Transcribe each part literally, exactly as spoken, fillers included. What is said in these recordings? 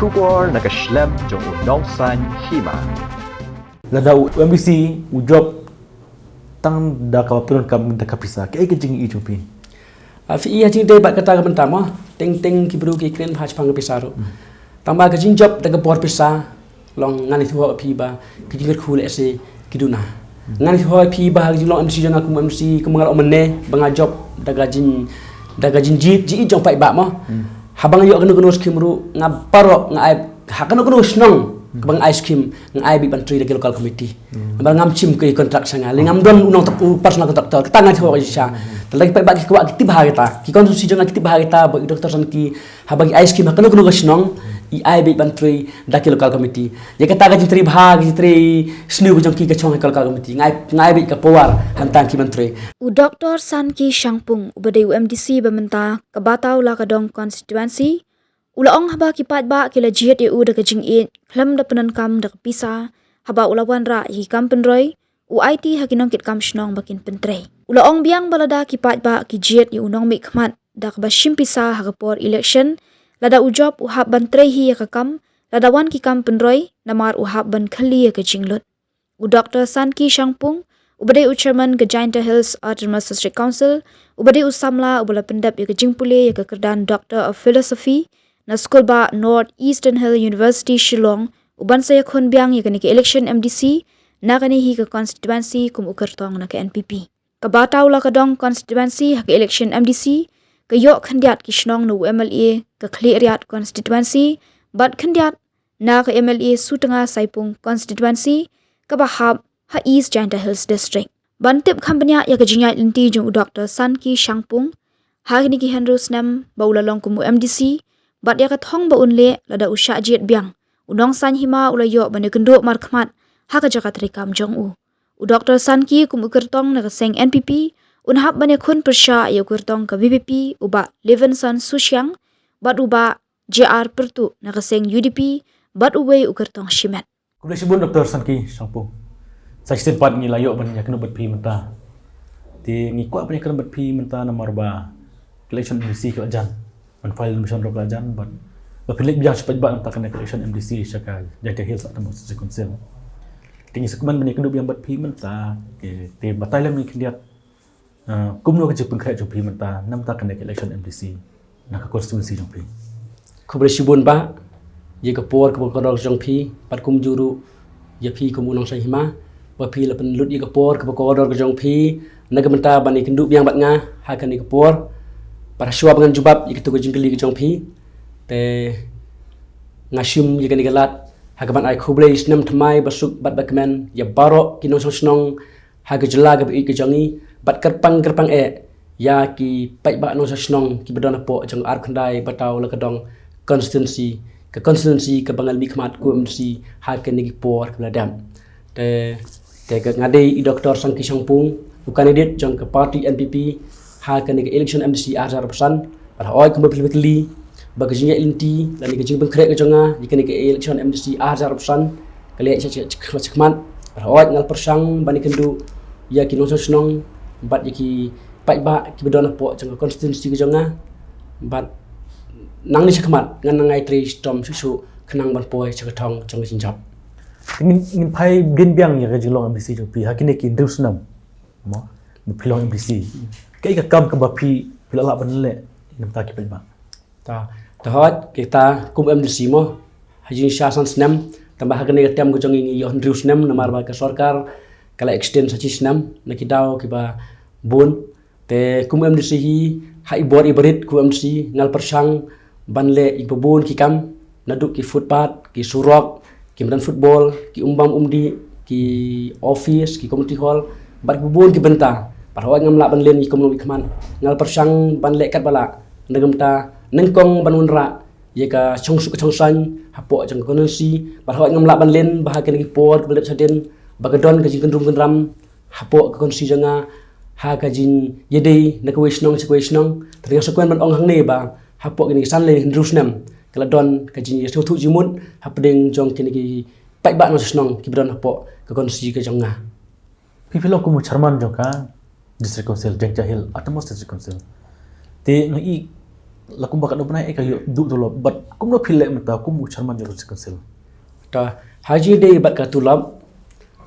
Khubor na ka shlem jong u nongsaiñ hima. Lada u M D C u jop tang da kaba pyndonkam da ka pisa, kaei ka jingïohi jong phi? Ah, phi ïa jingdei bad kata ka bynta mo. Teng teng ki briew ki kren bha shaphang ka pisa ruh. Tang ba ka jingjop da ka bor pisa long, ngan ïathuh ïa phi ba ka jingkyrkhu lehse ki duna. Ngan ïathuh ïa phi ba ha ka jinglong M D C jong nga kum M D C, kum nga la ong mynne ba nga jop da ka jing, da ka jingjied, jied jong paidbah mo. Haba nga ïoh kano kano skim ruh, nga baroh nga ai, ha kano kano shnong kaba nga ai skim, nga ai beit ban trei da ki local committee. Namar ngam shim ki contract sha nga, lei ngam don u nongtrei, u personal contractor, kata nga ïathuh ïa shisha. Te lada ki paidbah ki kwah, ki tip bha kita, ki constituency jong nga ki tip bha kita ba i Doctor Sankey, haba ki ai skim ha kano kano ka shnong, i ai beit ban trei da ki local committee. Ïa kata ka jingtrei bha, ka jingtrei sniew ka jong ki ka shong ha ka local committee. Nga ai, nga ai beit ka power hangta ki ban trei. U Doctor Sankey Shangpung, uba dei u M D C ba mynta ka Batawladong constituency, u la ong haba ki paidbah ki la jied ïa u da ka jingïeit khlem da pyndonkam da ka pisa, haba u la wanrah ïa ki kam pynroi, u aiti ha ki nongkitkam shnong ba kin pyntrei. U la ong biang ba lada ki paidbah ki jied ïa u nongmihkhmat da kaba shim pisa ha ka por election, lada u jop u hap ban trei hi ïa ka kam, lada wan ki kam pynroi, namar u hap ban kylli ïa ka jinglut. U Doctor Sankey Shangpung, uba dei u chairman ka Jaintia Hills Autonomous District Council, uba dei u samla uba la pyndep ïa ka jingpule ïa ka kyrdan Doctor of Philosophy na skulbah North Eastern Hill University Shillong, u ban sa ïakhun biang ïa kane ka election M D C na kane hi ka constituency kum u kyrtong na ka N P P. Ka Batawladong constituency ha ka election M D C ka ïoh khyndiat ki shnong na u M L A ka Khliehriat constituency, bad khyndiat na ka M L A Sutnga Saipung constituency, kaba hap ha East Jaintia Hills District. Ban tip kham bniah ïa ka jingïaid lynti jong u Doctor Sankey Shangpung ha kine ki hynriew snem ba u la long kum u M D C, bad ïa ka thong ba un leh lada u shah jied biang, u nongsaiñ hima u la ïoh ban ïakynduh markhmat ha ka jaka treikam jong u. U Doctor Sankey kum u kyrtong na ka seng N P P, un hap ban ïakhun pyrshah ïa u kyrtong ka V P P, u Bah Levinson Sushiang, bad u Bah J R Pyrtuh na ka seng U D P, bad uwei u kyrtong shimet. Khublei shibun Doctor Sankey Shangpung. Sa shisien pat ngi la ïoh ban ïakynduh bad phi mynta. Te ngi kwah ban ïakynduh bad phi mynta namar ba ka election M D C ka la jan. Ban file nomination ruh ka la jan, bad ba phi leit biang sha paidbah namar kane ka election M D C sha ka Jaintia Hills Autonomous District Council. Te ngi sngewkmen ban ïakynduh biang bad phi mynta, te, te batai lem ïa ngi khyndiat, ah, kumno ka jingpynkhreh jong phi mynta namar kane ka election M D C na ka constituency jong phi. Khublei shibun Bah ïa ka por kaba kordor jong phi, bad kumjuh ruh ïa phi kum u nongsaiñ hima, ba phi la pynlut ïa ka por kaba kordor ka jong phi na ka bynta ban ïakynduh biang bad nga ha kane ka por. Bad shuwa ba ngan jubab ïa kito ki jingkylli ka jong phi, te nga shim ïa kane ka lad ha kaban ai khublei snem thymmai basuk bad bakmen ïa baroh ki nongshong shnong ha ka jylla kaba ïeit ka jong ngi, bad kyrpang kyrpang eh ïa ki paidbah nongshong shnong kiba don hapoh jong ka arphew khyndai Batawladong constituency, ka constituency kaba nga la mihkhmat kum u M D C ha kine ki por kiba la dep. Te, te ka nga dei i Doctor Sankey Shangpung, u candidate jong ka party N P P ha kane ka election M D C ar hajar arphew san. Bad hooid kumba phi la kylli ba ka jingïaid lynti lane ka jingpynkhreh ka jong nga ïa kane ka election M D C ar hajar arphew san ka la ïaid sha, sha, sha, shakhmat. Bad hooid nga la pyrshang ban ïakynduh ïa ki nongshong shnong bad ïa ki paidbah kiba don hapoh jong ka constituency ka jong nga. Bad nangne shakhmat ngan nang ai trei shitom shuh shuh khnang ban poi sha ka thong jong ka jingjop. Te ngin, ngin phai biang biang ïa ka jinglong M D C jong phi ha kine ki hynriew snem. Mo, ba phi long M D C. Kaei ka kam kaba phi, phi la lah ban leh na ka bynta ki paidbah? Ta, ta hooid, kita kum M D C mo, ha jingshisha san snem, tangba ha kane ka term ka jong ngi ngi ïoh hynriew snem namar ba ka sorkar ka la extend sa shi snem na ki daw kiba bun. Te kum M D C hi, ha i bor i barit kum M D C nga la pyrshang ban leh ïa kiba bun ki kam, naduh ki footpath, ki surok, ki madan football, ki um bam um dih, ki office, ki community hall, bad kiba bun ki bynta. Bad hooid ngam lah ban len ïa kumno ïa khmat. Nga la pyrshang ban leh katba lah na ka bynta nyngkong ban wanrah ïa ka shongsuk ka shongsaiñ hapoh jong ka constituency. Bad hooid ngam lah ban len ba ha kine ki por kiba la dep shadien ba ka don ka jingkyndrum kyndram hapoh ka constituency jong nga ha ka jingïadei na kawei shnong sha kawei shnong. Te nga sngewkmen ban ong hangne ba hapoh kine ki san lane hynriew snem ka la don ka jingïasngewthuh jingmut hapdeng jong kine ki paidbah nongshong shnong kiba don hapoh ka constituency ka jong nga. Phi, phi long kum u chairman jong ka District Council, Jaintia Hills Autonomous District Council. Te nga i La kumba ka dohnud bnai ka ïoh duh tulop, bad kumno phi leh mynta kum u chairman jong ka District Council? Ta ha jingïadei bad ka tulop,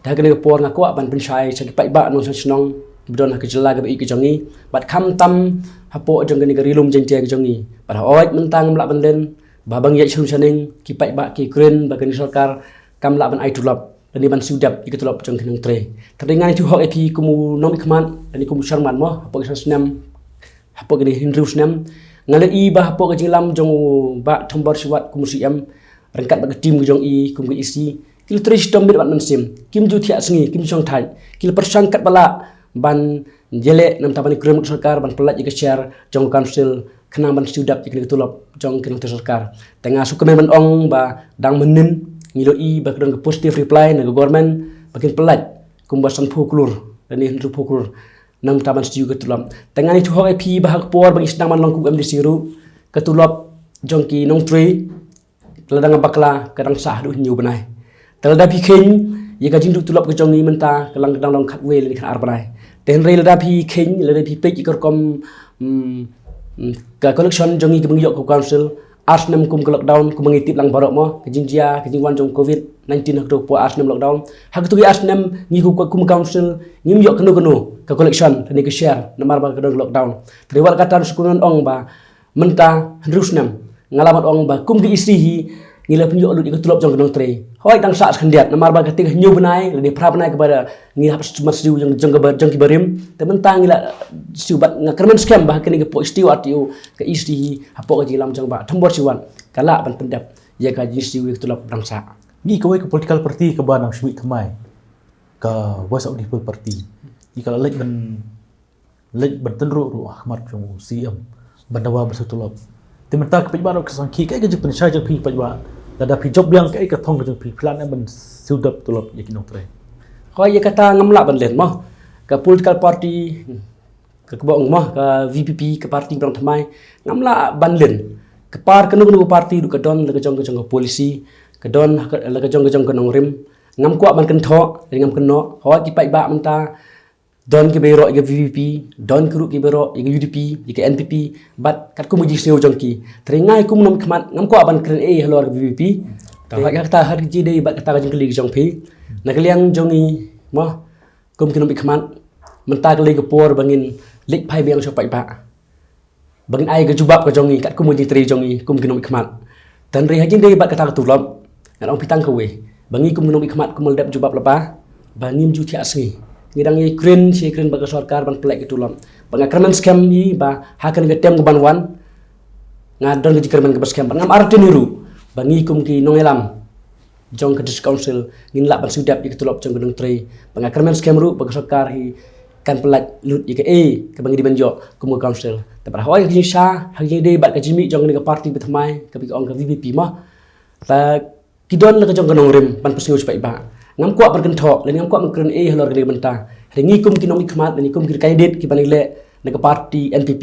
ha kane ka por nga kwah ban pynshai sha ki paidbah nongshong shnong kiba don ha ka jylla kaba ïeit ka jong ngi, bad khamtam hapoh jong kane ka Ri Lum Jaiñtia ka jong ngi. Bad hooid mynta ngam lah ban len ba ban ïaid sha lum sha ning, ki paidbah ki kren ba kane ka sorkar kam lah ban ai tulop lane ban siew dep ïa ka tulop jong ki nongtrei. Te nga ïathuh hok ïa phi kum u nongmihkhmat lane kum u chairman mo, hapoh ki san snem, hapoh kine hynriew snem, nga la ïohi ba hapoh ka jingïalam jong u Bah Thombor Shiwat kum u C M ryngkat bad ka team ka jong i kum ka E C, ki la trei shitom miet bad mynsiem, kim ju thiah sngi, kim ju shongthait, ki la pyrshang katba lah ban ïaleh namar ban ïakren bad sorkar ban pyllait ïa ka share jong ka council khnang ban siew dep ïa kane ka tulop jong ki nongtrei sorkar. Te nga sngewkmen ban ong ba dang mynnin ngi la ïohi ba ka don ka positive reply na ka government ba kin pyllait kumba sanphew klur lane hynriewphew klur namar ban siew ka tulop. Te nga ïathuh hok ïa phi ba ha ka por ba ngi sdang ban long kum u M D C ruh, ka tulop jong ki nongtrei, lada nga bakla ka dang sah haduh hynñiew bnai. Te lada phi kheiñ ïa ka jingduh tulop ka jong ngi mynta ka la dang long khatwei lane khatar bnai. Te hynrei lada phi kheiñ, lada phi peit ïa ka rukom, mm, mm, ka collection jong ngi kaba ngi ïoh kum ka council, ar snem kum ka lockdown, kumba ngi tip lang baroh mo, ka jingjia, ka jingwan jong covid nineteen ha kato ka por ar snem lockdown. Ha kato ka ar snem ngi kum, kum ka council ngim ïoh kano kano ka collection lane ka share namar ba ka don ka lockdown. Te wat la katta sngewkmen ong ba mynta hynriew snem nga lah ban ong ba kum ka E C hi ngi la pynïoh lut ïa ka tulop jong ka nongtrei. Hooid dang sah khyndiat namar ba ka teng hynñiew bnai lane phra bnai kaba ngi hap siew jong, jong kaba, jong ki barim. Te mynta ngi la siew bad nga kyrmen skhem ba ha kane ka por sdang ïa u ka E C hi hapoh ka jingïalam jong u Bah Thombor Shiwat ka lah ban pyndep ïa ka jingsiew ïa ka tulop ba dang sah. Ngi kawei ka political party kaba nang shu mih thymmai, ka Voice of the People Party, ngi ka la leit ban leit ban tynruh ruh ha khmat jong u C M ban dawa ban siew tulop. Te mynta ka paidbah ruh ka sangeh, kaei ka jingpynshai jong phi paidbah? Lada phi jop biang, kaei ka thong ka jong phi, phi lah ne ban siew dep tulop ïa ki nongtrei? Hooid, ïa kata ngam lah ban len mo. Ka political party, ka, kaba ong mo, ka V P P, ka party ba nang thymmai, ngam lah ban len. Ka par kano kano ka party ruh ka don la ka jong, ka jong ka policy, ka don la ka jong, ka jong ka nongrim. Ngam kwah ban kynthoh, ngam kynnoh. Hooid ki paidbah mynta don kiba ïaroh ïa ka V P P, don ki ruh kiba ïaroh ïa ka U D P, ïa ka N P P, bad katkum ka jingsngew jong ki. Te nga kum u nongmihkhmat ngam kwah ban kren ei halor ka V P P. Te hooid kata ha ka jingïadei bad kata ka jingkylli ka jong phi, na ka liang jong ngi mo, kum ki nongmihkhmat, mynta ka la ka por ba ngin leit phai biang sha u paidbah. Ba ngin ai ka jubab ka jong ngi katkum ka jingtrei jong ngi kum ki nongmihkhmat. Te hynrei ha jingïadei bad kata ka tulop, ngan ong phi tang kawei, ba ngi kum ki nongmihkhmat kum la dep jubab lypa ba ngim ju thiah sngi. Ngi dang ïakren shi ïakren bad ka sorkar ban pyllait ka tulop. Ba nga kyrmen skhem hi ba ha kane ka term kaban wan nga don ka jingkyrmen kaba skhem, ba ngam artatien hi ruh ba ngi kum ki nongïalam jong ka District Council ngin lah ban siew dep ïa ka tulop jong ka nongtrei. Ba nga kyrmen skhem ruh ba ka sorkar hi kan pyllait lut ïa kaei kaba ngi dei ban ïoh kum ka council. Te bad hooid ha ka jingshisha, ha ka jingïadei bad ka jingmih jong kane ka party ba thymmai kaba ki ong ka V P P mo, te ki don la ka jong ka nongrim ban pynsngew sha u paidbah. Ngam kwah ban kynthoh lane ngam kwah ban kren ei halor kane ka bynta. Hynrei ngi kum ki nongmihkhmat lane kum ki candidate kiban ïaleh na ka party N P P,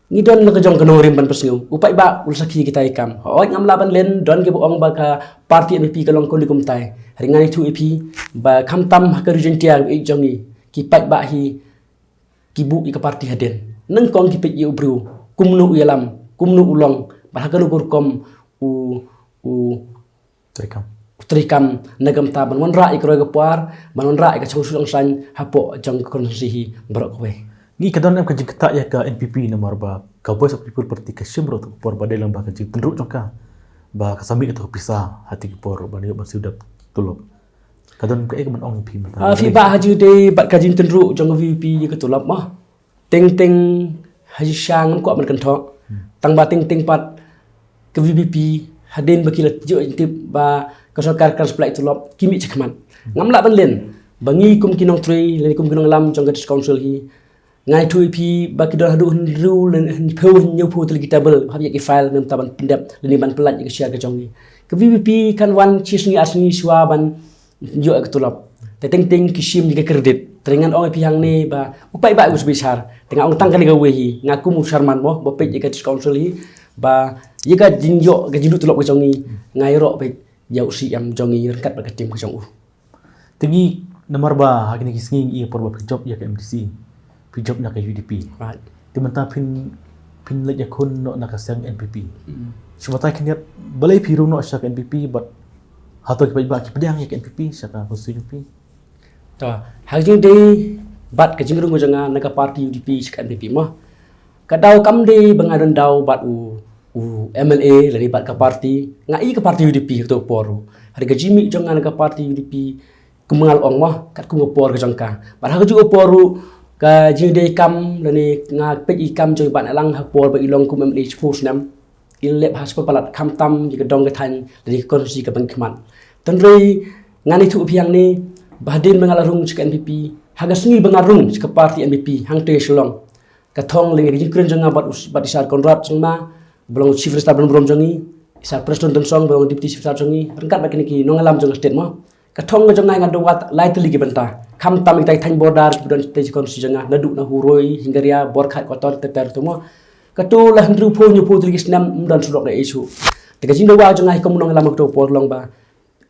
ngi don la ka jong ka nongrim ban pynsngew. U paidbah u la sakhi kita ki kam. Hooid ngam lah ban len, don kiba ong ba ka party N P P ka long kumne kumtai. Hynrei ngan ïathuh ïa phi ba khamtam ha ka Ri Jaiñtia kaba ïeit jong ngi, ki paidbah hi ki buh ïa ka party hadien. Nyngkong ki peit ïa u briew, kumno u ïalam, kumno u long, bad ha kano ka rukom u, u treikam. Treikam na ka bynta ban wanrah ïa ka roi ka par, ban wanrah ïa ka jingsuk jingsaiñ hapoh jong ka constituency hi baroh kawei. Ngi, ka don em ka jingktah ïa ka N P P namar ba ka Voice of People Party ka shim ruh ha ka por ba dei lang ba ka jingtynruh jong ka, ba ka sa mih kato ka pisa ha kito ki por ban ïoh ban siew dep tulop? Ka don kaei kaban ong ïa phi mynta? Ah, phi, ba ha jingïadei bad ka jingtynruh jong ka V P P ïa ka tulop mo, teng teng ha jingshisha ngam kwah ban kynthoh. Hmm. Tang ba teng teng pat ka V P P hadien ba ki la ïoh tip ba ka sorkar kan sa pyllait tulop, ki mih shakhmat. Hmm. Ngam lah ban len ba ngi kum ki nongtrei lane kum ki nongïalam jong ka District Council hi, nga ïathuh ïa phi ba ki don haduh hynriew lane hynñiewphew, hynñiewphew tylli ki table hap ïa ki file na ka bynta ban pyndep lane ban pyllait ïa ka share ka jong ngi. Ka V P P kan wan shi sngi ar sngi shuwa ban ïoh ïa ka tulop. Te teng teng ki shim ïa ka credit. Te ngan ong ïa phi hangne ba u paidbah u sa bishar. Te nga ong tang kane kawei hi, nga kum u chairman mo ba peit ïa ka District Council hi, ba ïa ka jingïoh ka jingduh tulop ka jong ngi, nga ïaroh beit ïa u C M jong ngi ryngkat bad ka team ka jong u. Te ngi, namar ba ha kine ki sngi ngi ïohi por ba phi jop ïa ka M D C, phi jop na ka U D P. Right. Te mynta phin Phin leit ïakhun noh na ka seng N P P. Shu batai khyndiat balei phi rung noh sha ka N P P bad hato ki paidbah ki pdiang ïa ka N P P sha ka constituency jong phi? To, ha ka jingdei bad ka jingrung jong nga na ka party U D P sha ka N P P mo. Ka daw kam dei ba nga don daw bad u, u M L A lane bad ka party, nga i ka party U D P ha kato ka por ruh. Hynrei ka jingmih jong nga na ka party U D P, kum nga la ong mo, katkum ka por ka jong ka. Bad ha kajuh ka por ruh, ka jingdei kam lane nga peit i kam jong i Bah Nehlang ha ka por ba i long kum M L A shiphew snem. I la leh bha shibun palat, khamtam ïa ka dong ka thaiñ lane ka constituency kaba ngi khmat. Hynrei ngan ïathuh ïa phi hangne ba hadien ba nga la rung sha ka N P P, ha ka sngi ba nga rung sha ka party N P P hangtei Shillong, ka thong lane ka jingkren jong nga bad u, bad i Sir Conrad Sangma ba long Chief Minister ban burom jong ngi, i Sir Prestone Tynsong ba long Deputy Chief Minister jong ngi, ryngkat bad kine ki nongïalam jong ka state mo. Ka thong ka jong nga, nga don wad lai tylli ki bynta. Khamtam ïa kita ki thaiñ border kiba don shatei sha constituency jong nga, naduh na Huroi, Hingaria, Borkhat, Kotor, ter ter ruh mo. Kato la hynriewphew hynñiewphew tylli ki snem ym don surok da issue. Te ka jingdawa jong nga hi kum u nongïalam ha kato ka por long ba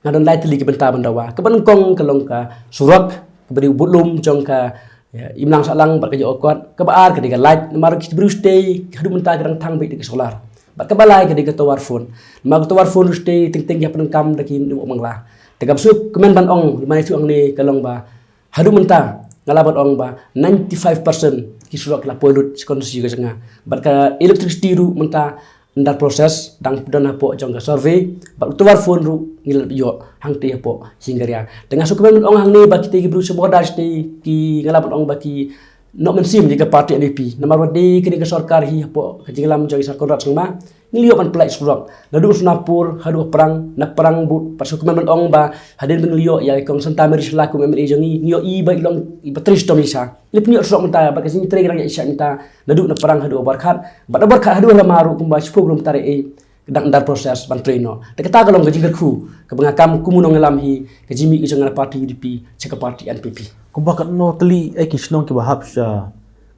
nga don lai tylli ki bynta ban dawa. Kaba nyngkong ka long ka surok, kaba dei u budlum jong ka, ïa, imlang sahlang bad ka jaka kot. Kaba ar ka dei ka light, namar ki briew shatei haduh mynta ki dang thang beit da ka solar. Bad kaba lai ka dei ka tower phone. Namar ka tower phone ruh shatei teng teng ki hap pyndonkam da ki nongmihkhmat. Te kaba sngewkmen ban ong, lymne ïathuh hangne ka long ba haduh mynta nga lah ban ong ba ninety-five percent ki surok ki la poi lut sha constituency ka jong nga. Bad ka electricity ruh mynta under process, dang don hapoh jong ka survey, bad u tower phone ruh ngi la ïoh hangtei hapoh Hingaria. Te nga sngewkmen ban ong hangne ba kita ki briew sha border shatei ki, nga lah ban ong ba ki noh mynsiem ïa ka party N P P. Namar ba dei kane ka sorkar hi hapoh ka jingïalam jong i Sir Conrad Sangma, ngi la ïoh ban pynlait surok naduh Sonapur haduh Prang, na Prang bud, pat sngewkmen ban ong ba hadien ba ngi la ïoh ïa i Kong Santa Mary Shylla kum M L A jong ngi, ngi ïohi ba i long iba trei shitom shisha. Ngi la pynïoh surok mynta bad ka jingtrei ka dang ïaishah mynta naduh na Prang haduh Borkhat, bad na Borkhat haduh Lama ruh kumba shiphew kilometer ei ka dang under process ban trei noh. Te kata ka long ka jingkyrkhu kaba nga kam kum u nongïalam hi, ka jingmih ka jong nga na party U D P sha ka party N P P. Kumba katno tylli, eh, ki shnong kiba hap sha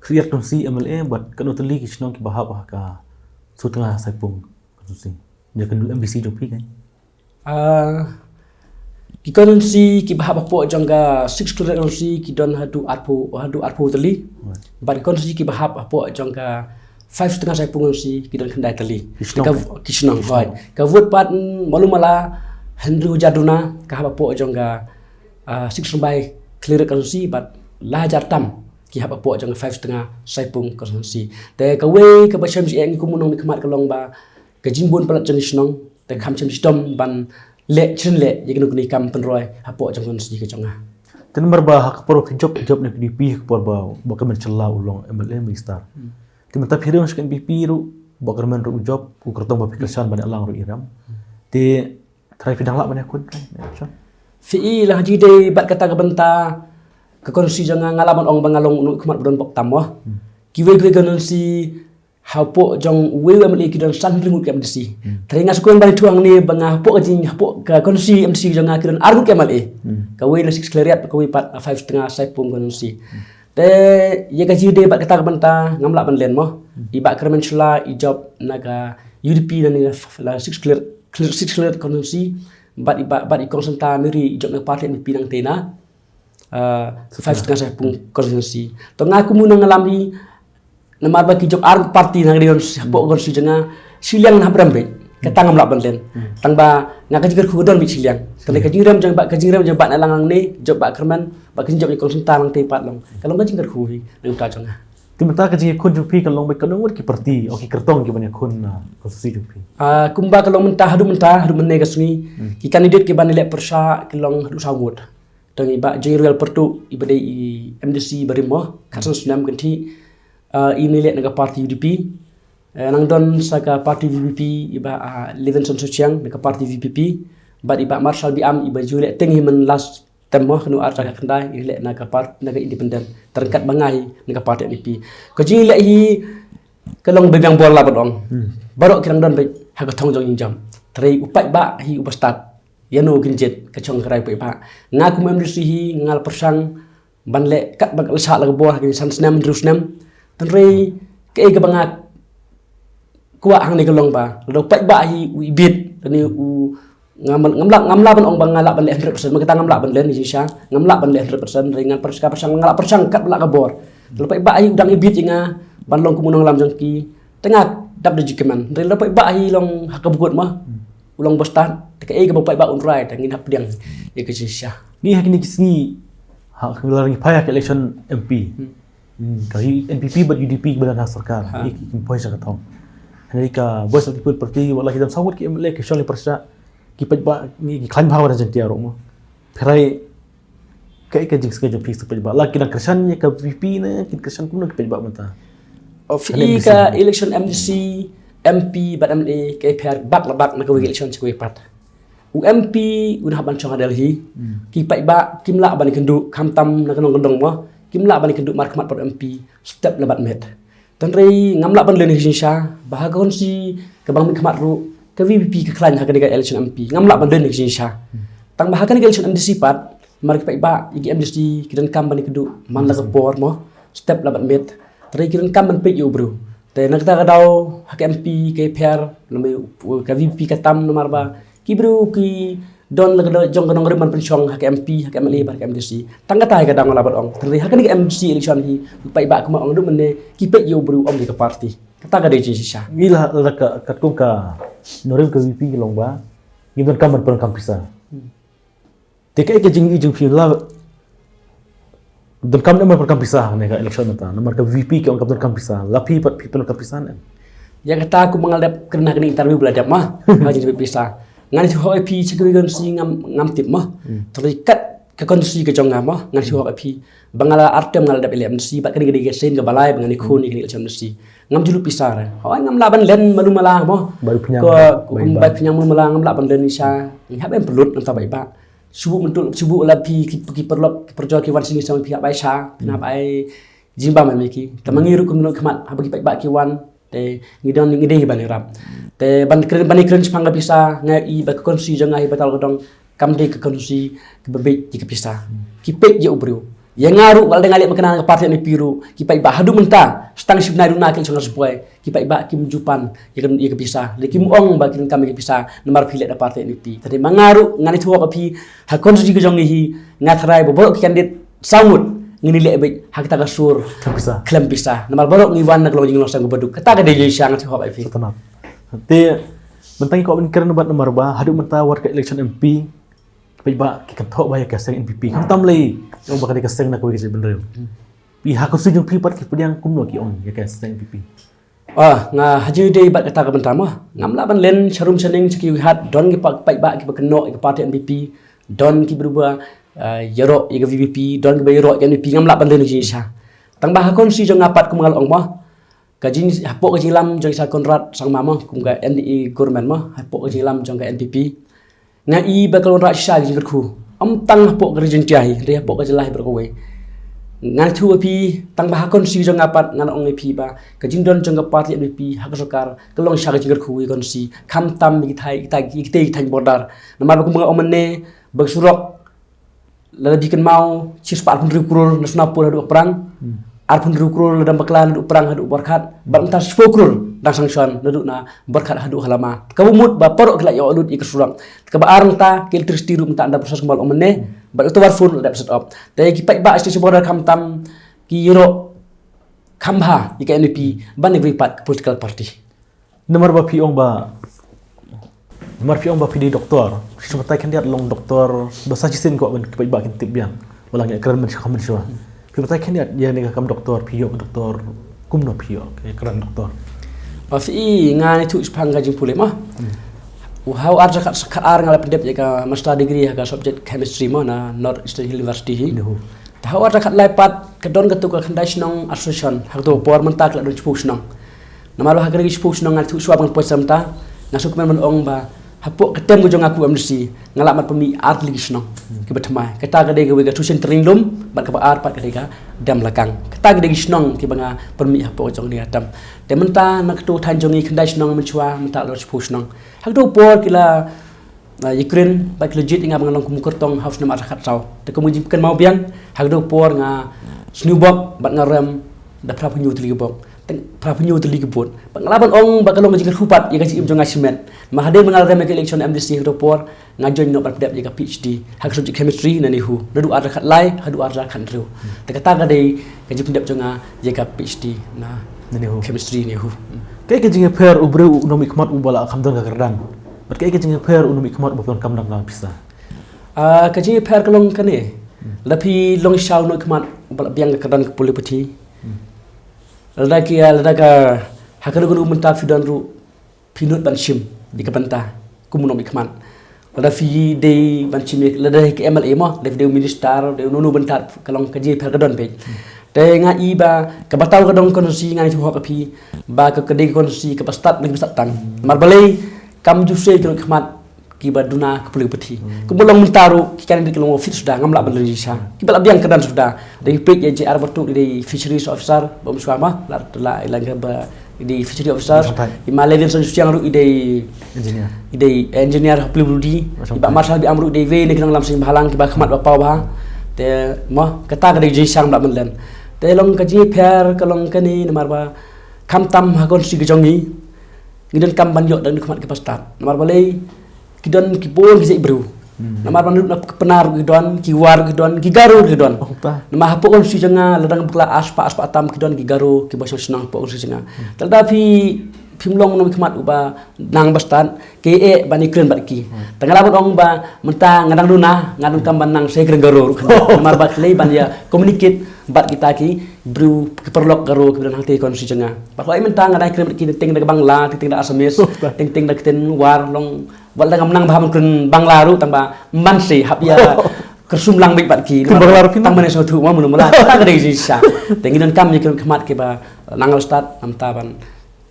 Khliehriat constituency M L A bad katno tylli ki shnong kiba hap ha ka Sutnga Saipung constituency, ïa ka M D C jong phi kan? Ah, ki constituency kiba hap hapoh jong ka six Khliehriat constituency ki don haduh arphew, haduh arphew tylli. Right. Bad ki constituency kiba hap hapoh jong ka five Sutnga Saipung constituency ki don khyndai tylli. Ki shnong. Ka, ki shnong, ki shnong. Right. Ka vote pat, mm, malu mala hynriew hajar duna ka hap hapoh jong ka, ah, six Rymbai Khliehriat constituency bad lai hajar tam ki hap hapoh jong ka five Sutnga Saipung constituency. Te kawei kaba shem shi eng kum u nongmihkhmat ka long ba ka jingbun palat jong ki shnong, te kham shem shitom ban leh, shen leh ïa kino kino ki kam pynroi hapoh jong ka constituency ka jong nga. Te namar ba ha ka por ba phi jop, jop na P D P, ha ka por ba, ba ka Kyrmen Shylla u long M L A minister. Hmm. Te mynta phi rung sha ka N P P ruh, ba ka Kyrmen ruh u jop, u kyrtong ba phi kyrshan ban ïalang ruh i rem. Hmm. Te trai phi dang lah ban ïakhun kan, election? Phi i, la ha jingdei bad kata ka bynta ka constituency jong nga, nga lah ban ong ba nga long u nongmihkhmat ba don bok tam mo. Hmm. Kiwei kiwei constituency hapoh jong uwei u M L A ki don san hynriew ngut ki M D C. Hmm. Te nga sngewkmen ban ïathuh hangne ba nga hapoh ka jing, hapoh ka constituency M D C jong nga ki don ar ngut ki M L A. Hmm. Kawei na six Khliehriat, kawei pat na five Sutnga Saipung constituency. Hmm. Te ïa ka jingdei bad kata ka bynta ngam lah ban len mo. Hmm. I Bah Kyrmen Shylla i jop na ka U D P na, na six Khliehriat, six Khliehriat constituency. Bad i Bah, bad i Kong Santa Mary i jop na ka party N P P nangta na, ah, five Sutnga Saipung constituency. To nga kum u nongïalam hi, namar ba ki jop ar party na ka dei hapoh constituency jong nga, shiliang na hap rem beit. Kata ngam lah ban len. Hmm. Tang ba nga ka jingkyrkhu ka don beit shiliang. Tang ka jingrem jong Bah, ka jingrem jong Bah Nehlang hangne, jop Bah Kyrmen, bad ka jingjop jong i Kong Santa nangta pat long, ka long ka jingkyrkhu hi na ka bynta jong nga. Te mynta ka jingïakhun jong phi ka long bad katno ngut ki party, oh, ki kyrtong kiban ïakhun, ah, constituency jong phi? Ah, kumba ka long mynta, haduh mynta, haduh mynne ka sngi, hmm, ki candidate kiban ïaleh pyrshah ki long haduh saw ngut. Tang i Bah Jingriel Pyrtuh, iba dei i M D C barim mo, khatsan snem kynthih, ah, in ïaleh na ka party U D P. Eh, nang don sa ka party V P P, i Bah, ah, Levinson Suchiang na ka party V P P. Bad i Bah Marshal Biam, iba ju ïaleh teng hi man last term mo, kano ar hajar khatkhyndai, i leh na ka part, na ka independent. Te ryngkat bad nga hi na ka party N P P. Ka jingïaleh hi ka long ba biang bor lah ban ong. Hmm. Baroh ki dang don beit ha ka thong jong i jingïap. Te u paidbah hi uba stad ïano kin jied ka shong ka rai u paidbah. Nga kum M D C hi nga la pyrshang ban leh katba ka la shah la ka bor ha kine san snem, hynriew snem. Hynrei kaei kaba nga kwah hangne ka long ba lada u paidbah hi u ibit, lane u, ngam, ngam lah, ngam lah ban ong ba nga lah ban leh hundred percent, mynta ngam lah ban leh ni shisha, ngam lah ban leh hundred percent, hynrei ngan pyrshang, pyrshang, nga lah pyrshang katba la ka bor. Lada u paidbah hi u dang ibit ïa nga ban long kum u nongïalam jong ki, Te nga dap da jingkmen, hynrei lada paidbah hi long ha ka bukut mo, u long ba stad, te kaei kaba paidbah un rai, te ngin hap pdiang ïa ka jingshisha. Ngi ha kine ki sngi, ha ka la ngi phai ha ka election M P. Hmm. Hmm, ka hi N P P bad U D P kiba don ha sorkar, ha, ki, ki poi sha ka thong. Hynrei ka Voice of the People Party, wat la ki don saw ngut ki M L A ki shong ki pyrshah, ki paidbah ngi ki khlaiñ bha ha Jaiñtia ruh mo. Phi rai kaei ka jingsngewsih jong phi sa paidbah, la ki dang kyrshan ïa ka V P ne kin kyrshan kumno ki paidbah mynta? Of, ïa ka election M D C, M P bad M L A ka pher bak la bak na kawei ka election sha kawei pat. U M P un hap ban shong ha Delhi. Hmm. Ki paidbah kim lah ban ïakynduh khamtam na ka nongkyndong mo. Kim lah ban ïakynduh markhmat bad M P step la bad miet. Hynrei ngam lah ban len ïa ka jingshisha ba ha ka constituency kaba nga mihkhmat ruh ka V P P ka khlaiñ ha kane ka election M P. Ngam lah ban len ïa ka jingshisha. Hmm. Tang ba ha kane ka election M D C pat, namar ki paidbah ïa ki M D C ki donkam ban ïakynduh man la ka por mo, step la bad miet. Hynrei ki donkam ban peit ïa u briew. Te na kata ka daw ha ka M P ka pher, namar ka V P P ka tam namar ba ki briew ki don la ka jong ka nongrim ban pynshong ha ka M P, ha ka M L A bad ha ka M D C. Tang kata hi ka daw nga lah ban ong. Hynrei ha kane ka M D C election hi, u paidbah kumba ong haduh mynne ki peit ïa u briew, ym ïa ka party. Kata ka dei jingshisha. Ngi la, la ka, katkum ka nongrim ka V P ki long ba ngim donkam ban pyndonkam pisa. Hmm. Te kaei ka jing, jingpyllait, donkam ne em ban pyndonkam pisa ha kane ka election mynta? Namar ka V P ki ong kam donkam pisa. La phi pat phi pyndonkam pisa ne em? Ïa kata kumba nga la dep kren ha kane interview ba la dep mo, ha ka jingpyndonkam pisa. Ngan ïathuh hok ïa phi, sha kawei ka constituency ngam, ngam tip mo. Hmm. Hynrei kat ka constituency ka jong nga mo, ngan ïathuh hok ïa phi ba nga la ar term nga la dep election M D C, bad kane ka dei ka sien kaba lai ba ngan ïakhun ïa kane ka election M D C. Ngam ju lut pisa re. Hooid, ngam lah ban len malu mala mo. Bai Uphiñiang, ko, ko, bai, bai Uphiñiang malu mala, ngam lah ban len shisha. Ngi hap ban pynlut nangta paidbah. Shu buh mynta, shu buh la phi ki, ki paralok, ki parajor ki wan sha ngi, sha phi hap ai sha, phi hap ai jingbam ïa ki. Te ma ngi ruh kumno khmat, haba ki paidbah ki wan, te ngi don, ngi dei ban ïarap. Te ban kren, ban kren shaphang ka pisa, nga i ba ka constituency jong nga hi Bathalkodong kam dei ka constituency kaba bieit ïa ka pisa. Ki peit ïa u briew. Ïa nga ruh, wat la nga leh makna na ka party N P P ruh, ki paidbah haduh mynta, sa tang shi bnai duna ki shong ha Sipoi, ki paidbah kim ju pan ïa ka, ïa ka pisa. Lei kim ong ba ki donkam ïa ka pisa namar phi leh da party N P P. Te ma nga ruh ngan ïathuh hok ïa phi, ha constituency ka jong ngi hi, nga tharai ba baroh ki candidate saw ngut ngin ïaleh beit ha kata ka sur khlem pisa. Khlem pisa. Namar baroh ngi wan na ka long jinglong seng kaba duk. Kata ka dei jingshisha, ngan ïathuh hok ïa phi. Sngewtynnat. Te mynta ngi kwah ban kren bad namar ba haduh mynta wat ka election M P, paidbah ki kynthoh ba ïa ka seng N P P. Khamtam lei, ong ba ka dei ka seng na kawei ka jaitbynriew. Hmm. Phi ha ka constituency jong phi pat ki pdiang kumno ki ong ïa ka seng N P P? Ah, nga ha jingïadei bad kata ka bynta mo, ngam lah ban len sharum shaneng sha kiwei ki hat, don ki pa-, paidbah kiba kynnoh ïa ka party N P P, don kiba, ah, ïaroh ïa ka V P P, don kiba ïaroh ïa ka N P P, ngam lah ban len ïa ka jingshisha. Tang ba ha ka constituency jong nga pat kumba nga la ong mo, ka jing, hapoh ka jingïalam jong i Sir Conrad Sangma mo, kum ka N D A government mo, hapoh ka jingïalam jong ka N P P, nga i ba ka la wanrah shisha ka jingkyrkhu. Ym tang hapoh ka Ri Jaiñtia hi, hynrei hapoh ka jylla hi baroh kawei. Ngan ïathuh ïa phi, tang ba ha ka constituency jong nga pat, ngan ong ïa phi ba ka jingdon jong ka party N P P ha ka sorkar ka long shisha ka jingkyrkhu ïa ka constituency, khamtam ïa ki thaiñ, ïa ki thaiñ, ïa ki thaiñ border. Namar ba kumba nga ong mynne, ba ka surok lada phi kynmaw, shispah arphew hynriew klur na Sonapur haduh Prang. Hmm. Arphew hynriew klur lada bakla naduh Prang haduh Borkhat. Bad mynta shiphew klur dang sanction naduh na Borkhat haduh Halama. Kaba mut ba baroh ki la ïoh lut ïa ka surok. Kaba ar, mynta ka electricity ruh mynta under process kumba la ong mynne. Bad uta u phone la dep set up. Te ki paidbah station border khamtam ki ïaroh kham bha ïa ka N P P ban ïa kawei pat ka political party. Namar ba phi ong ba, namar phi ong ba phi dei doktor, phi shu batai khyndiat long doktor ba sa shisien, kwah ban ki paidbah kin tip biang. Wat la ngi kren mynshuwa mynshuwa. Phi batai khyndiat ïa kane ka kam doktor, phi ïoh doktor, kumno phi ïoh ka kyrdan doktor? Ba phi, nga ïathuh shaphang ka jingpule mo. Hmm. Ha u ar hajar khat, khat ar nga la pyndep ïa ka master degree ha ka subject chemistry mo na North Eastern University hi. Te ha u ar hajar khat lai pat ka don katu ka khyndai shnong association, ha katu ka por mynta ka la don shiphew shnong. Namar ba ha kane ka shiphew shnong nga ïathuh shuwa ba ngan poi sha mynta, nga sngewkmen ban ong ba hapoh ka term ka jong nga kum u M D C nga lah ban pynmih ar tylli ki shnong kiba thymmai. Kata ka dei kawei ka Tuition Training Lum, bad kaba ar pat ka dei ka Demlakang. Kata ka dei ki shnong kiba nga pynmih hapoh ka jong kane ka term. Te mynta na katu ka thaiñ jong ngi khyndai shnong, mynshuwa mynta la don shiphew shnong. Ha katu ka por ki la, ah, ïakren bad ki la jied ïa nga ba ngan long kum u kyrtong ha u snem ar hajar khat saw. Te kum ka jingpynkynmaw biang, ha katu ka por nga sniew bok bad nga rem da phra phew hynñiew tylli ki bok. Te phra phew hynñiew tylli ki vote. Bad nga lah ban ong ba ka long ka jingkyrkhu pat ïa ka jingim jong nga shimet. Namar hadien ba nga la rem ïa ka election M D C ha katu ka por, nga join noh ban pyndep ïa ka P H D ha ka subject chemistry na NEHU, naduh ar hajar khat lai haduh ar hajar khat hynriew. Te kata ka dei ka jingpyndep jong nga ïa ka P H D na, na NEHU, chemistry NEHU. Kaei ka jingïapher u briew u nongmihkhmat uba la kham don ka kyrdan? Bad kaei ka jingïapher u nongmihkhmat uba pyndonkam lang ka pisa? Ah, ka jingïapher ka long kane. Lada phi long shisha u nongmihkhmat uba la biang ka kyrdan ka pule puthi. Lada ki, ah, lada ka ha kano kano ka bynta phi don ruh, phi nud ban shim ïa ka bynta kum u nongmihkhmat. Lada phi dei ban shim ïa, lada ka M L A mo, lada phi dei u minister, dei u nongno bynta, ka long ka jingïapher ka don beit. Te nga i ba ka bynta ka dong ka constituency, nga ïathuh ha phi ba ka, ka dei ka constituency kaba stad, lane kaba stad tam. Namar balei? Kam ju sah ki nongmihkhmat kiba duna ka pule puthi. Kumba long mynta ruh, ki candidate ki long fit suda, ngam lah ban leh shisha. Kiba la biang kyrdan suda. Dei peit ïa J R Batuk, dei fisheries officer, ba um shuwa ma, la, la, la, ba, dei fishery officer. Sampai. I ma Levin Song Shusiang ruh, i dei, Engineer. I dei engineer ha P W D. Sampai. I Bah Marshal Biam ruh, i dei wei na ki nonglam seng bhalang, kiba khmat ba paw bha. Te, mo, kata ka dei jingshisha ba mynlen. Te long ka jingïapher ka long kane, namar ba khamtam ha constituency ka jong ngi, ngi donkam ban ïoh da u nongmihkhmat kaba stad. Namar balei? Ki don ki bun ki jait briew. Namar ba na ka Pnar ruh ki don, ki War ruh ki don, ki Garo ruh ki don. Oh, ta. Namar hapoh constituency jong nga, lada nga bakla arspah, arspah tam ki don ki Garo, kiba shong shnong hapoh constituency jong nga. Te lada phi, phim long u nongmihkhmat uba nang ba stad, ki eh ban ïakren bad ki. Te nga la ban ong ba mynta nga dang duna, nga donkam ban nang sa ïakren Garo ruh. Namar ba khlei ban ïa communicate bad kita ki briew, ki paralok Garo kiba don hangtei constituency jong nga. Bad hooid mynta nga dang ïakren bad ki teng teng da ka Bangla, teng teng da Assamese, teng teng da ka ktien War, long, wat la ngam nang bha ban kren Bangla ruh, tang ba man se hap ïa kyrsum lang beit bad ki. Ktien Bangla ruh phi nang? Tang ba ne sngewthuh ma, mula mula, tang ka dei jingshisha. Te ngi donkam ïa ki nongmihkhmat kiba nang ba stad, namar ban,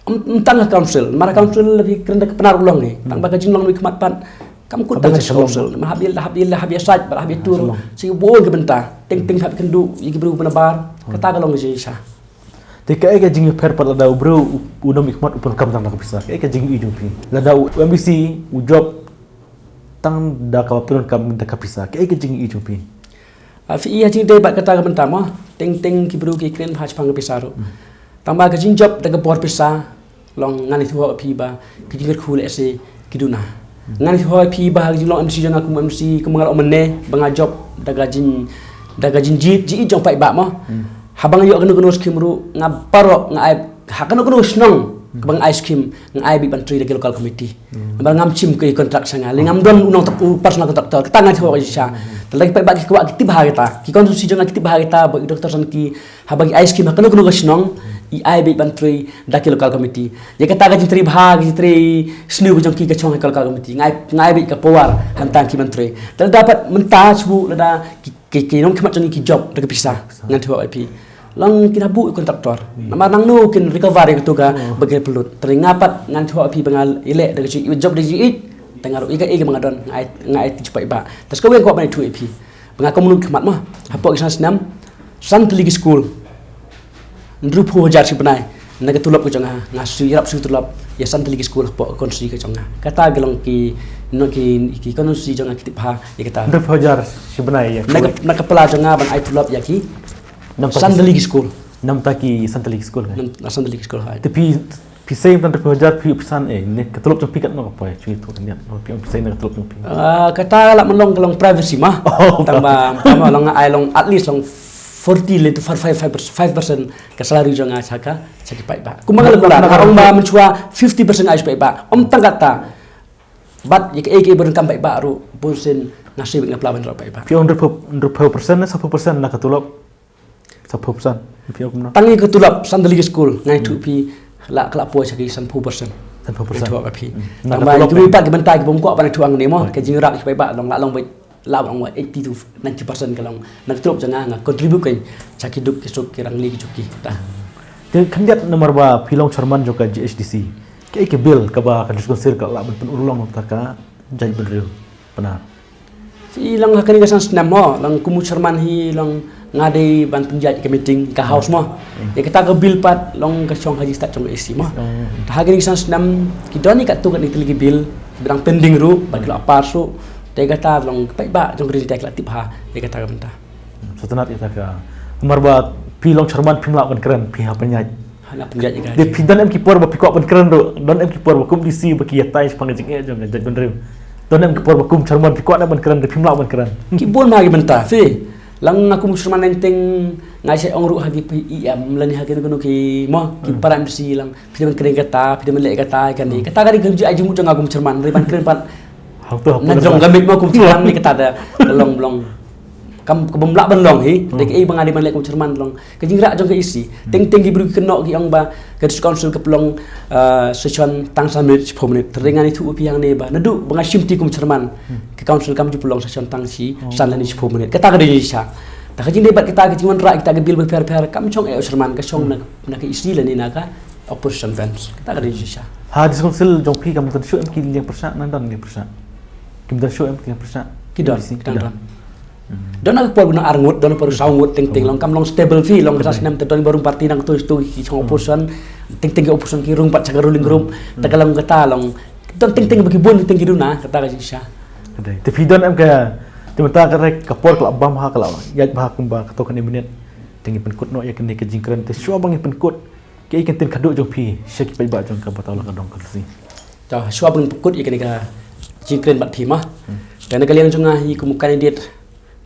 ym, ym tang ha council, namar ha council la phi kren da ka Pnar ruh long hi. Tang ba ka jinglong mihkhmat pat kam kut tang ha council. Namar hap ïa, hap ïa, hap ïa sait, bad hap ïa tur. Sha ki bun ki bynta. Teng teng hap kynduh ïa ki briew ba nabar. Kata ka long ka jingshisha. Te kaei ka jingïapher pat lada u briew u, u nongmihkhmat u pyndonkam tang da ka pisa? Kaei ka jingïohi jong phi? Lada u M D C u jop tang da kaba pyndonkam da ka pisa, kaei ka jingïohi jong phi? Ah, phi ïa jingdei bad kata ka bynta mo. Teng teng ki briew ki kren bha shaphang ka pisa ruh. Tang ba ka jingjop da ka bor pisa, long ngan ïathuh ha phi ba ka jingkyrkhu lehse ki duna. Ngan ïathuh ha phi ba ha ka jinglong M D C jong nga kum M D C, kum nga la ong mynne, ba nga jop da ka jing, da ka jingjied, jied jong paidbah mo. Haba nga ïoh kano kano skim ruh, nga baroh nga ai ha kano kano shnong kaba nga ai skim, nga ai beit ban trei da ki local committee. Namar ngam shim ki contract sha nga, lane ngam don u nongtrei, u personal contractor, kata nga ïathuh shisha. Te lada ki paidbah ki kwah ki tip ha kita, ki constituency jong nga ki tip ha kita, ba i Doctor Sanki, haba ki ai skim ha kano kano ka shnong, i ai beit ban trei da ki local committee. Ïa kata ka jingtrei bha, ka jingtrei sniew ka jong ki ka shong ha ka local committee. Nga ai, nga ai beit ka power hangta ki ban trei. Te lada pat mynta shu lada ki, ki, ki nongmihkhmat jong ngi ki jop da ka pisa, ngan ïathuh ha phi, long kin hap buh ïa u contractor. Namar nangno kin recover ïa kato ka ba ki pynlut. Te nga pat ngan ïathuh ha phi ba nga ïaleh da ka jingïeit, jop da ka jingïeit. Te nga ruh ïa kaei kaba nga don, nga ai, nga aiti sha paidbah. Te sa kawei nga kwah ban ïathuh ha phi ba nga kum u nongmihkhmat mo, hapoh ki san snem, san tylli ki skul, hynriewphew hajar shi bnai na ka tulop ka jong nga, nga shu ïarap shu tulop ïa san tylli ki skul hapoh ka constituency ka jong nga. Kata ka long ki, no, ki, ki constituency jong nga ki tip bha ïa kata. Hynriewphew hajar shi bnai ïa. Na ka, na ka pla jong nga ban ai tulop ïa ki san tylli ki skul. Namar ki san tylli ki skul, eh? Nam, na san tylli ki skul, hai. Te phi, phi sei tang hynriewphew hajar phi pynsan, eh, ne ka tulop jong phi katno ka poi, shu ïathuh khyndiat, phi ong phi sei na ka tulop jong phi. Ah, kata lah ban long ka long privacy mo. Oh, tang ba, tang ba long ai long at least long forty lane to five, five, five percent ka salary jong nga sha ka, sha ki paidbah. Kumba nga la kular, nga ong ba mynshuwa fifty percent ai sha paidbah. Ym tang kata. Bad ïa kaei kaei ba donkam paidbah ruh, bunsien nga shu ïa nga pla ban ïarap paidbah. Phi ong hynriewphew, hynriewphew percent ne sawphew percent na ka tulop? Sawphew percent. Phi ong kumno? Tang ïa ka tulop san tylli ki skul, nga ïathuh phi, la, ka la poi sha ki sanphew percent. Sanphew percent. Nga ïathuh ha phi. Tang ba ïa kiwei pat ki bynta kiba ym kwah ban ïathuh hangne mo, ka jingïarap ïa ki paidbah long, la long beit, la long beit eighty to ninety percent ka long na ka tulop jong nga, nga contribute kein sha ki duk ki suk, ki rangli ki juki. Te khyndiat, namar ba phi long chairman jong ka G H D C, kaei ka bill kaba ka District Council ka lah ban pynurlong ïa ka jaitbynriew Pnar? Phi, long ha kane ka san snem mo, long kum u chairman hi, long nga dei ban pynïaid ka meeting ka House mo. Ïa kata ka bill pat long ka shong ha jingstad jong ka A C mo. Te ha kane ka san snem ki don ïa katto katne tylli ki bill kiba dang pending ruh, ba ki la pass ruh. Te kata long ki paidbah jong ka Ri Jaiñtia ki la tip bha ïa kata ka bynta. Sngewtynnat ïa kata ka. Namar ba phi long chairman phim lah ban kren, phi hap pynïaid. Hap pynïaid ïa ka. Te phi don em ki por ba phi kwah ban kren ruh, don em ki por ba kum D C ba ki ïatai shaphang ka jingeh jong ka jaitbynriew? Don em ki por ba kum chairman phi kwah ban kren, te phim lah ban kren? Ki bun bha ki bynta, phi. Lang nga kum chairman leng teng nga shait ong ruh ha ki P E M lane ha ki kano kano ki mo ki para M D C lang phi dei ban kren kata, phi dei ban leh kata, kane kata ka dei ka jingmut jong nga kum chairman, re ban kren pat. Hangto hangto na jong ka mit mo kum chairman ni kata da ka long long. Kam ka bym lah ban long hi, dei ka ei ba nga dei ban leh kum chairman long. Ka jingrah jong ka E C. Teng teng ki briew ki kynnoh ki ong ba ka District Council ka pynlong, ah, session tang san minit shiphew minit. Te nga ïathuh ïa phi hangne ba naduh ba nga shim ti kum chairman, ka council kam ju pynlong session tang shi san lane shiphew minit. Kata ka dei shisha. Ta ka jingdei bad kata ka jingwanrah kita ka bill bapher bapher kam shong eh u chairman, ka shong na, na ka E C lane na ka opposition bench. Kata ka dei shisha. Ha District Council jong phi kam don shuh em ki liang pyrshah, nang don liang pyrshah? Kim don shuh em ki liang pyrshah? Ki don, M D C, ki don, ki don. Don na ka por na ar ngut, don na por saw ngut teng teng long kam long stable phi long ka snem te don ba rung party nang tu tu ki shong opposition, teng teng ki opposition ki rung pat sha ka ruling group. Ta ka long kata long don teng teng ba ki bun teng ki duna kata ka jingshisha. Te phi don em ka, te mynta ka rek ka por ka la bam ha ka la ïaid bha kumba kato kane minit. Te ngi pynkut noh ïa kane ka jingkren, te shuwa ba ngi pynkut, kaei ka ktien khadduh jong phi sha ki paidbah jong ka Bataw la ka dong ka Khasi? To, shuwa ba ngi pynkut ïa kane ka jingkren bad phi ma. Te na ka liang jong nga hi kum u candidate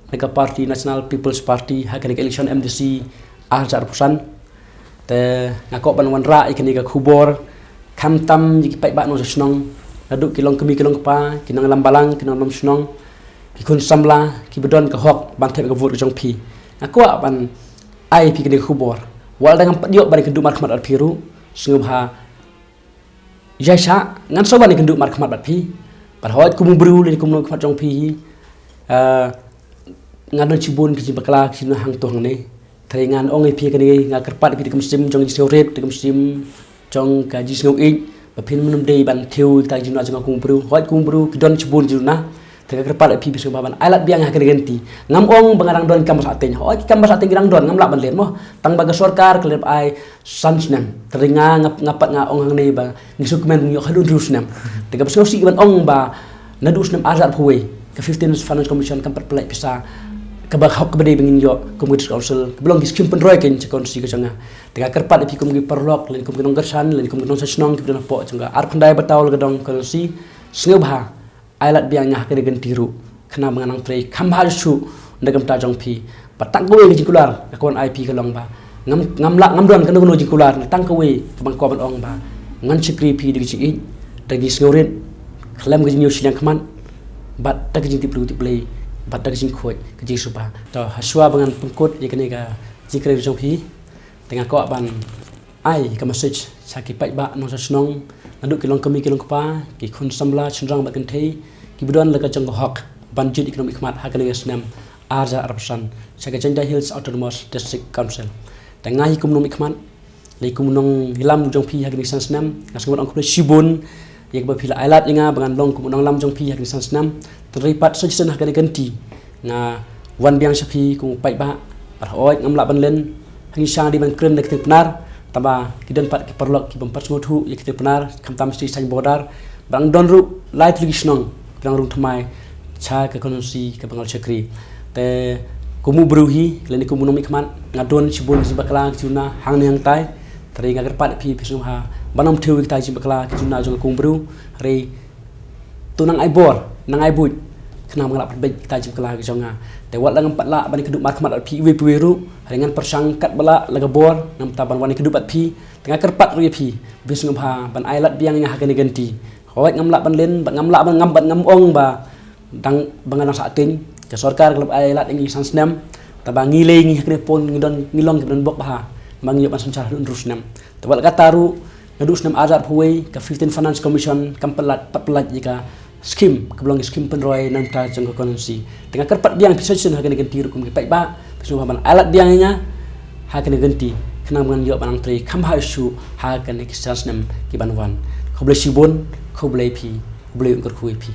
na ka party National People's Party ha kane ka election M D C ar hajar arphew san. Te nga kwah ban wanrah ïa kane ka khubor khamtam ïa ki paidbah nongshong shnong, naduh ki longkmie ki longkpa, ki nongïalam balang, ki nongïalam shnong, ki khun samla, kiba don ka hok ban thep ka vote ka jong phi. Nga kwah ban ai phi kane ka khubor. Wat la ngam pat ïoh ban ïakynduh markhmat bad phi ruh, sngewbha ïa sha ngan sngewbha ban ïakynduh markhmat bad phi. Bad hooid kum u briew lane kum u nongkhmat jong phi hi, ah, nga don shibun ki jingbakla ki jingduna hangto hangne. Te ngan ong ïa phi kane, nga kyrpad ïa phi da ka mynsiem jong ka jingsngewrit, da ka mynsiem jong ka jingsngewïeit, ba phin ym dei ban thew ïa kita ki jingduna jong nga kum u briew. Hooid kum u briew ki don shibun ki jingduna. Te nga kyrpad ïa phi, phi sngewbha ban ai lad biang ha kane ka lynti. Ngam ong ba nga dang don kam ba sah teng. Hooid ki kam ba sah teng ki dang don, ngam lah ban leh mo. Tang ba ka sorkar ka la ai san snem. Te nga, nga, nga pat nga ong hangne ba ngi sngewkmen ba ngi ïoh haduh hynriew snem. Te kaba sngewsih ban ong ba naduh snem ar hajar arphew wei ka fifteenth Finance Commission kam pat pynlait pisa kaba hok kaba dei ba ngin ïoh kum ka District Council, kaba long ki skim pynroi kein sha ka constituency ka jong nga. Te nga kyrpad ïa phi kum ki paralok lane kum ki nongkyrshan lane kum ki nongshong shnong kiba don hapoh jong ka arphew khyndai Bataw la ka dong constituency, sngewbha ai lad biang ïa nga ha kane ka lynti ruh, khnang ba ngan nang trei kham bha shuh na ka bynta jong phi. Bad tang kawei ka jingkular nga kwah ban ai phi ka long ba ngam, ngam lah, ngam don kano kano jingkular, tang kawei kaba nga kwah ban ong ba ngan shakri ïa phi da ka jingïeit, da ka jingsngewrit, khlem ka jingñiew shiliang khmat, bad da ka jingtip briew tip Blei, bad da ka jingkhuid ka jingsuba. To, ha shuwa ba ngan pynkut ïa kane ka jingkren jong phi, te nga kwah ban ai ka message sha ki paidbah nongshong shnong, naduh ki longkmie ki longkpa, ki khun samla shynrang bad kynthei, kiba don la ka jong ka hok ban jied ïa ki nongmihkhmat ha kane ka snem ar hajar arphew san sha ka Jaintia Hills Autonomous District Council. Te nga hi kum u nongmihkhmat, lane kum u nongïalam jong phi ha kine ki san snem, nga sngewbha ban ong khublei shibun ïa kaba phi la ai lad ïa nga ba ngan long kum u nongïalam jong phi ha kine ki san snem. Te hynrei pat sa shisien ha kane ka lynti nga wan biang sha phi kum u paidbah, bad hooid ngam lah ban len, hangne sha nga dei ban kren da ka ktien Pnar, tangba ki don pat ki paralok ki bym pat sngewthuh ïa ka ktien Pnar, khamtam sha saiñ border, bad nga don ruh lai tylli ki shnong ki dang rung thymmai sha ka constituency kaba nga la shakri. Te kum u briew hi lane kum u nongmihkhmat, nga don shibun ki jingbakla ki jingduna hangne hangtai. Te hynrei nga kyrpad ïa phi, phi sngewbha ban ym thew ïa kita ki jingbakla ki jingduna jong nga kum u briew. Hynrei to nang ai bor, nang ai buit, khnang ba nga lah ban beit ïa kita ki jingbakla ki jong nga. Te wat la ngam pat lah ban ïakynduh markhmat bad phi iwei pa iwei ruh, hynrei ngan pyrshang katba lah la ka bor, namar ban wan ïakynduh bad phi. Te nga kyrpad ruh ïa phi, phi sngewbha ban ai lad biang ïa nga ha kane ka lynti. Hooid ngam lah ban len, bad ngam lah ban, ngam, bad ngam ong ba dang ba nga dang sah teng, ka sorkar ka la ai lad ïa ngi san snem, tangba ngi lei ngi ha kane ka por ngi don, ngi long kiba don bok bha, ba ngi ïoh ban synshar haduh hynriew snem. Te wat la katta ruh, naduh snem ar hajar arphew wei ka fifteenth Finance Commission kam pynlait, pat pynlait ïa ka skim kaba long ka skim pynroi na ka bynta jong ka constituency. Te nga kyrpad biang phi sa shisien ha kane ka lynti ruh kum ki paidbah, phi sngewbha ban ai lad biang ïa nga ha kane ka lynti, khnang ba ngan ïoh ban nang trei kham bha shuh ha kine ki san snem ki ban wan. Khublei shibun, khublei phi, U Blei un kyrkhu ïa phi.